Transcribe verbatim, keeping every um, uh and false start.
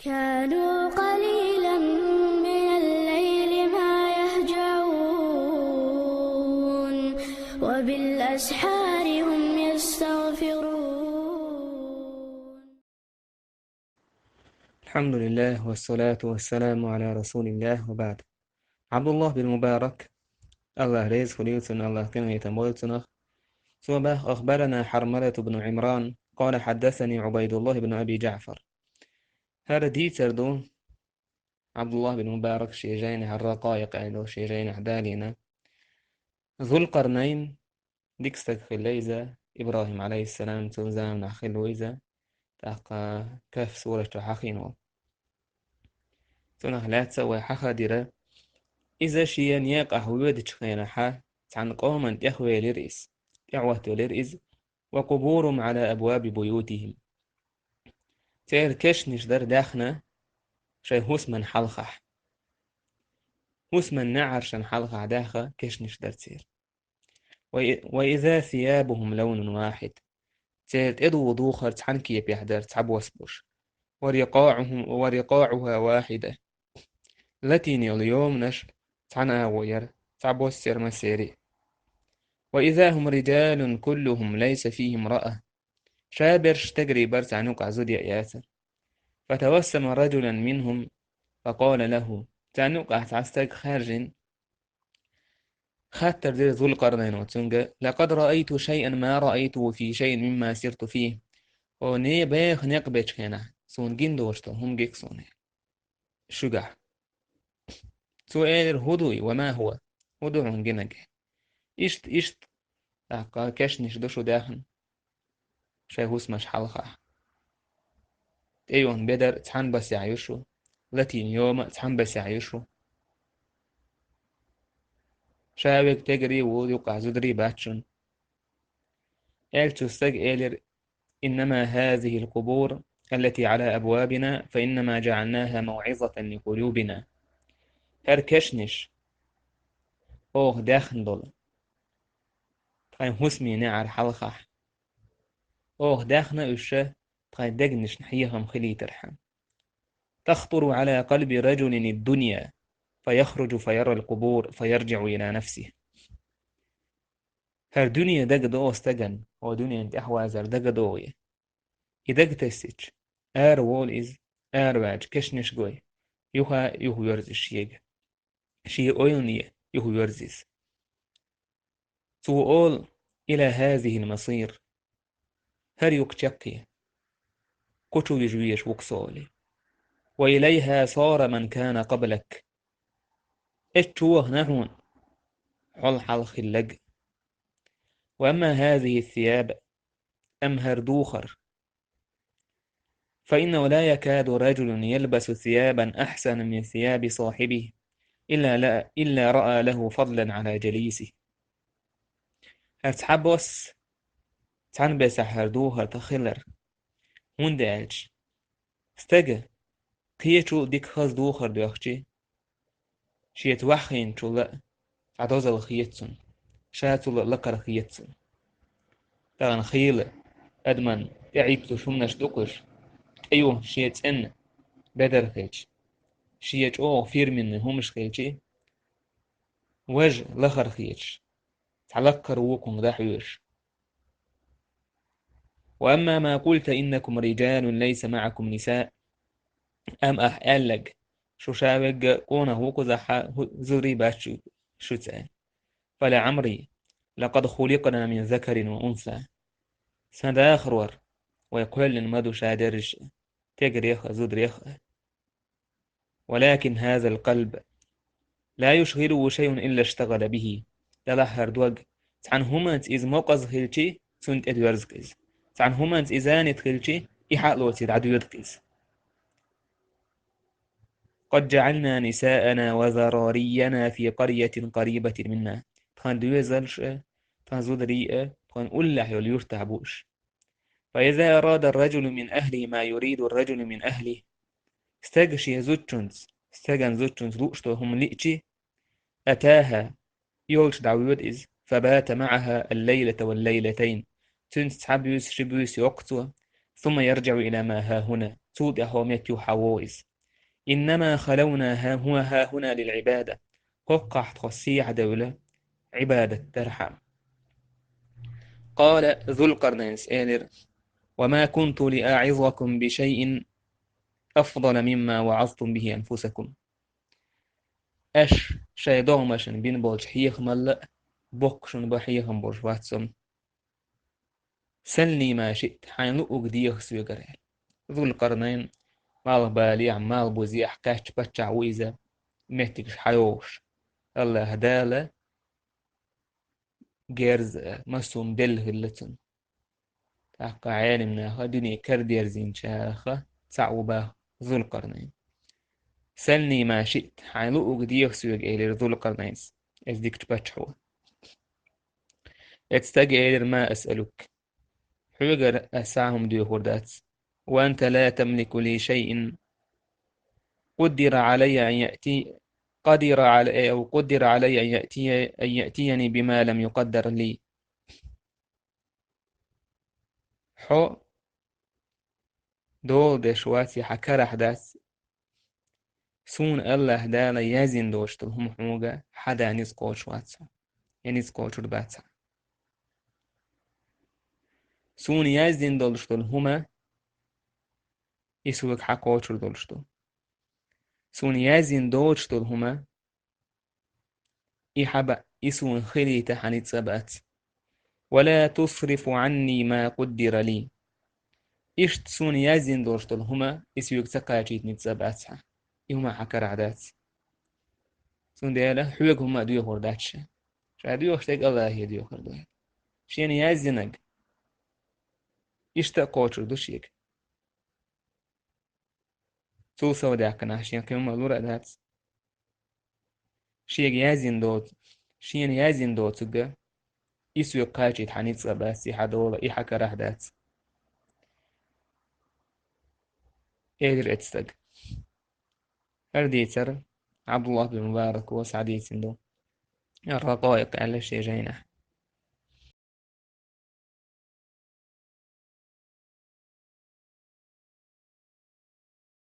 كانوا قليلا من الليل ما يهجعون، وبالأسحار هم يستغفرون. الحمد لله، والصلاة والسلام على رسول الله، وبعد. Абдуллах бин Мубарак, Аллах реза хуьлийла цунна, Аллах къинхетам бойла цунах, цо баьхна: أخبرنا حرملة بن عمران قال حدثني عبيد الله بن أبي جعفر. ХӀара дийцар ду Абдуллах бин Мубарак шен жайнахь, Ар-Ракъаикъ аьлла долу шен жайнахь далийна. Зулкъарнайн дика стаг хилла иза, ИбрахӀим, Ӏалайхиссалам, цуьнан заманахь хилла ву иза, тӀаккха Кахф сурат чохь хьахийна волу. Цунах лаьцна вай хьахадира, иза шен некъахь воьдучу хенахь цхьана къоман тӀехвелира иза, тӀехӀоттавелира иза, وقبورهم على أبواب بيوتهم. Церан кешнаш дара даьхна шайн хӀусаман хьалхахь. ХӀусаман неӀаршна хьалхахь даьхна кешнаш дара церан. وإ-، وإذا ثيابهم لون واحد. Церан тӀедугӀу духар цхьана кепехь дара, цхьабосса болуш. ورقاعهم، ورقاعها واحدة. Латийна йолу йоманаш цхьана агӀо яра, цхьабосса яра массеран а. وإذا هم رجال كلهم ليس فيهم امرأة. Шаберш стегарий бара, царна юкъахь зуда а яцара. فتوسم رجلا منهم فقال له. Царна юкъахь цхьа стаг хаьржина, хаттар дира Зулкъарнайно цуьнга: لقد رأيت شيئا ما رأيته في شيء مما سرت فيه. Хьо не беха некъ бечу хенахь, суна гина долуш долу хӀума гира суна шуьгахь. Цо элира: هدوء وما هو. ХӀун ду хьуна гинарг? Иштта, иштта, тӀаккха кешнаш ду шу даьхна шайн хӀусамаш хьалхахь. ТӀейогӀун бедар цхьана басехь ю шу, латийна йома цхьана басехь ю шу. Шаверг стегарий ву, юкъахь зударий бац шуна. Аьлла цу стага элира: إنما هذه القبور التي على أبوابنا فإنما جعلناها موعظة لقلوبنا. ХӀара кешнаш, оха даьхна долу, тхайн хӀусамийн неӀар хьалхахь, оха даьхна уьш тхайн дегнашна хьехам хилийтархьама. تخطر على قلب رجل الدنيا فيخرج فيرى القبور فيرجع إلى نفسه. ХӀара дуьне дага до стагана, хӀара дуьненан тӀаьхьавазар дага до и. И дага тесча, ара волу иза, ара ваьлча кешнаш го, юха, юха верза иза шега. Шен ойлане юха верза иза. Цо олу: إلى هذه المصير. ХӀара ю-кх чаккхе. Кху чу вижа везаш ву-кх со олий. وإليها صار من كان قبلك. Эцчу вахана хьуна хьол хьалха хилларг. وأما هذه الثياب, амма хӀара духар, فإنه لا يكاد رجل يلبس ثيابا أحسن من ثياب صاحبه إلا لا، إلا رأى له فضلا على جليسه. ХӀара цхьабосса цхьана бесахь хӀара духар тхан хилар. ХӀунда аьлча стага кхечул а дика хаза духар доьхчи, шеца ваьххинчул а цхьа дозалла хета цунна, ша цул а лакхара хета цунна. Тахана хийла адаман тӀеӀитталуш хӀуманаш ду-кх уьш, тӀейогӀу шен цӀена бедар хилча, шен чӀогӀа фирменный хӀуманаш хилчи, важа лахара хеташ, цхьа лакхара вукхунга дӀахьоьжуш. وأما ما قلت إنكم رجال ليس معكم نساء. Амма ахь аьлларг, шу ша верг къонах ву кхузахь, хӀу-, зударий бац шу, шуьца аьлла. فلعمري لقد خلقنا من ذكر وأنثى. Сан дахарор вай кхоьллина ма ду шадерриш а, стегарех а, зударех а. ولكن هذا القلب لا يشغله شيء إلا اشتغل به. Делахь хӀара дог, цхьана хӀуманца иза мукъаза хилчи, цунна тӀедоьрзу-кх иза. Цхьана хӀуманца иза занят хилчи, и хьалоций дӀадоьду-кх иза. قد جعلنا نساءنا وذرارينا في قرية قريبة منا. Тхан доьзалш а, тхан зударий а, тхуна уллехь йолу юьртахь бу уьш. فإذا أراد الرجل من أهله ما يريد الرجل من أهله. Стага шен зудчуьнца, стеган зудчуьнца лууш долу хӀума лиъчи, أتاها, йолчу дӀавоьду иза, فبات معها الليلة والليلتين. Цуьнца цхьа буьйса, ши буьйса йоккху цо, ثم يرجع إلى ما هاهنا. цул тӀаьхьа метте юха хьавогӀу иза. إنما خلونا ها هو ها هنا للعبادة. ХӀокхахь тхо сехьа девлла, Ӏибадат дара хьа. قال ذو القرنين элира: وما كنت لأعظكم بشيء أفضل مما وعظتم به أنفسكم. Аша шайн догӀмашна бина болчу хьехамалла а боккха шуна бан хьехам болуш вац со. سلني ما شئت, хьайна луъург деха соьга аьлла. Зулкъарнайн малхбалехь, малхбузехь кхаьчча паччахь ву иза, меттигаш хьайогӀуш. АллахӀ Дала герз а, массо а делла хилла цунна. ТӀаккха Ӏелимнаха, дуьне карадерзинчарех цхьаъ ву боху Зулкъарнайн. سلني ما شئت, хьайна луъург деха соьга, элира Зулкъарнайнас, иза дикачу паччахьо. Оцу стага элира: ما أسألك, хьоьгара ас цхьа а хӀума доьхур дац. وأنت لا تملك لي شيئا قدر علي أن يأتي، قدر علي، أو قدر علي أن يأتي، أن يأتيني بما لم يقدر لي. Хьо дола деш вац, я хьан карахь дац, суна АллахӀ Дала яздина доцуш долу хӀума хьоьга хьан да ницкъ кхочуш вац хьо, я ницкъ кхочур бац хьан. Суна яздина долуш долу хӀума, и соьга хьан кхочур долуш ду. Суна яздина доцуш долу хӀума, и хьан бан, и суна хилийта хьан ницкъ а бац. ولا تصرف عني ما قدر لي. Иштта суна яздина долуш долу хӀума, и соьга ца кхачийта ницкъ а бац хьан. И хӀума хьан карахь дац. Цундела хьоьга хӀума а доьхур дац ша. Ша доьхуш дерг АллахӀе доьхур ду. Шена яздинарг иштта а кхочур ду шега. Цул совдаьккхина, шен кхин хӀума лур а дац. Шега яздина доцу, шена яздина доцург, и соьга кхачийта хьан ницкъ а бац, и хьан дола, и хьан карахь дац. Элира оцу стага. ХӀара дийцар ӀабдуллахӀ бин Мубарако схьадийцина ду. Ар-Ракъаикъ аьлла шен жайнахь.